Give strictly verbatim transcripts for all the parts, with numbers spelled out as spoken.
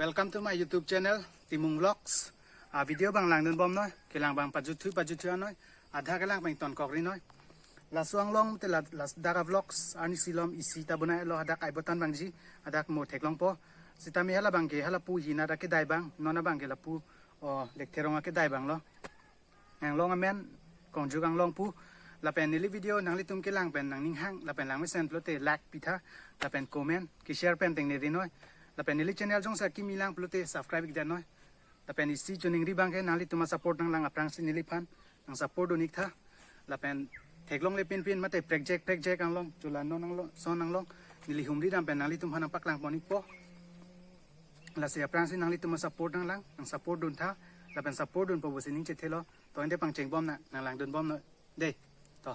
Welcome to my YouTube channel, Timung Vlogs. A video abang langdun bomnoi, kelang abang pajuthui pajuthui anoi, adha kelang abang tonkokrinoi. Laso anglong te la, ladak avlogs arni silom isi ta bonai lo, hadak aibotan abangji, hadak mo theklongpo. Sitame hala abangke, hala pu hina dak kedai abang, non abangke lapu, o, Lektherong akedai abang lo. Anglong amen, Kongjuk Anglong pu. Lapen neli video nanglitum kelang pen nangning hang, lapen langmesen pulote like pitha, lapen comment, ke-share pen tengnerinoi. Lapen neli channel jongsi akimi lang pulote subscribe ikdannoi. Lapen isi choningri abangke nanglitum asupport nanglang aphrangsi neliphan nang support dun iktha. Lapen theklongle pinpin mate prekjak prekjak anglong, Jolanon anglong, son anglong, neli humri dam pen nanglitumphan nangpaklang pon ikpo. Lasi aphrangsi nanglitum asupport nanglang, nang support duntha, lapen support dunpo pusi ning chethelo. To ante pangcheng bomnang, nang langdun bomnoi. Dei, to.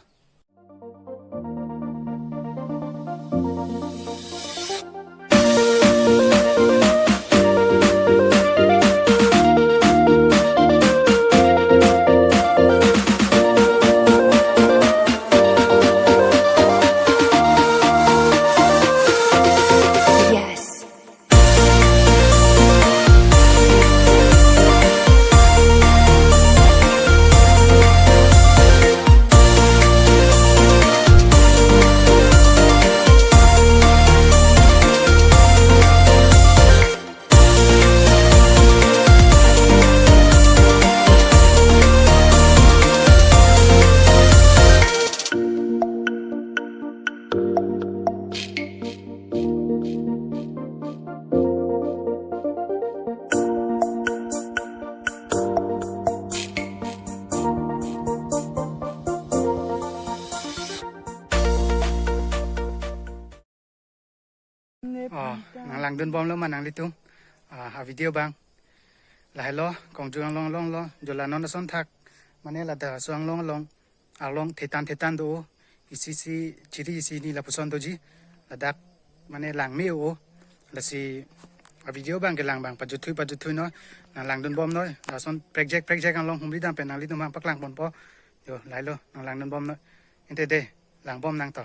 Yes. Oh, nang langdun bomlo ma nanglitum? Ah, a video abang. Lahelo, Kongjuk Anglong along lo, Jolanon asonthak. Mane ladak aso anglong along, along thetan thetan do, isi isi, chiri isi ni lapuson doji, ladak, mane langme o, lasi, a video abang kelang abang, pajuthui pajuthuinoi, nang langdun bomnoi, lason prekjak prekjak anglong humri dam pen nanglitum nangpaklang ponpo, yo, lahelo, nang langdun bomnoi, ante dei, lang bomnang to.